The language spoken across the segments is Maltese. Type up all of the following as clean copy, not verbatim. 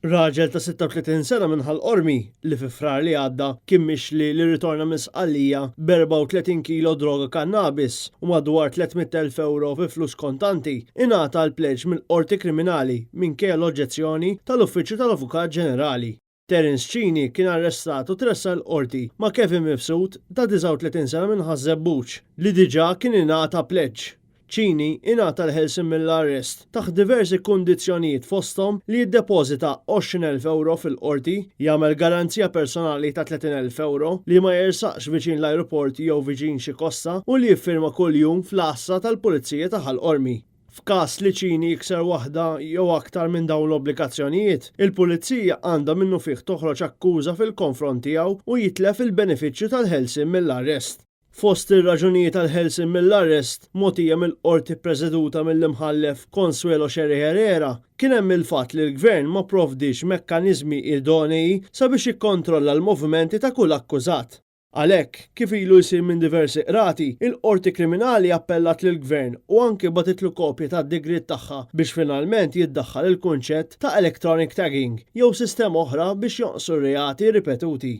Raġel ta' 36 sena minn Ħal Qormi li fi Frar li għadda kien mixli li rritorna minn Sqallija b'34 kilo droga kannabis u madwar 300,000 ewro fi flus kontanti, ingħata l-pleġġ mill-Qorti Kriminali minkejja l-oġġezzjoni tal-Uffiċċju tal-Avukat Ġenerali. Terence Cini kien arrestat u tressaq il-Qorti ma' Kevin Mifsud ta' 39 sena minn Ħaż-Żebbuġ li diġà kien ingħata pleġġ. Cini ingħata l-ħelsien mill-arrest taħt diversi kundizzjonijiet fosthom li jiddepożita 20,000 ewro fil-Qorti, jagħmel garanzija personali ta' 30,000 ewro, li ma jersaqx viċin l-ajruport jew viċin xi kosta u li jiffirma kuljum fl-għassa tal-Pulizija ta' Ħal Qormi. F'każ li Cini jikser waħda jew aktar minn dawn l-obbligazzjonijiet, il-Pulizija għandha minnufih toħroġ akkuża fil-konfront tiegħu u jitlef il-benefiċċju tal-ħelsien mill-arrest. Fost ir-raġunijiet għall-ħelsien mill-arrest mogħtija mill-Qorti ppreseduta mill-Imħallef Consuelo Scerri Herrera kien hemm il-fatt li l-Gvern ma pprovdiex mekkaniżmi idonei sabiex jikkontrolla l-movimenti ta' kull akkużat. Għalhekk, kif ilu jsir minn diversi qrati, il-Qorti Kriminali appellat lill-Gvern u anki bagħtitlu kopja tad-digriet tagħha biex finalment jiddaħħal il-kunċett ta' electronic tagging jew sistema oħra biex jonqsu r-reati ripetuti.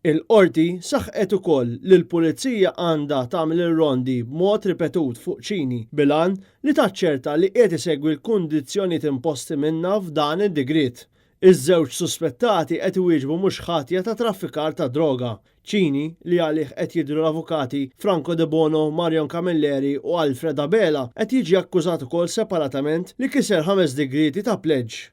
Il-Qorti saħqet ukoll li l-Pulizija għandha tagħmel ir-rondi b'mod ripetut fuq Cini bil-għan li taċċerta li qiegħed isegwi l-kundizzjonijiet imposti minnha f'dan id-digriet. Iż-żewġ suspettati qed iwieġbu mhux ħatja ta' traffikar ta' droga. Cini, li għalih qed jidhru l-avukati Franco Debono, Marion Camilleri u Alfred Abela, qed jiġi akkużat ukoll separatament li kiser ħames digrieti ta' pleġġ.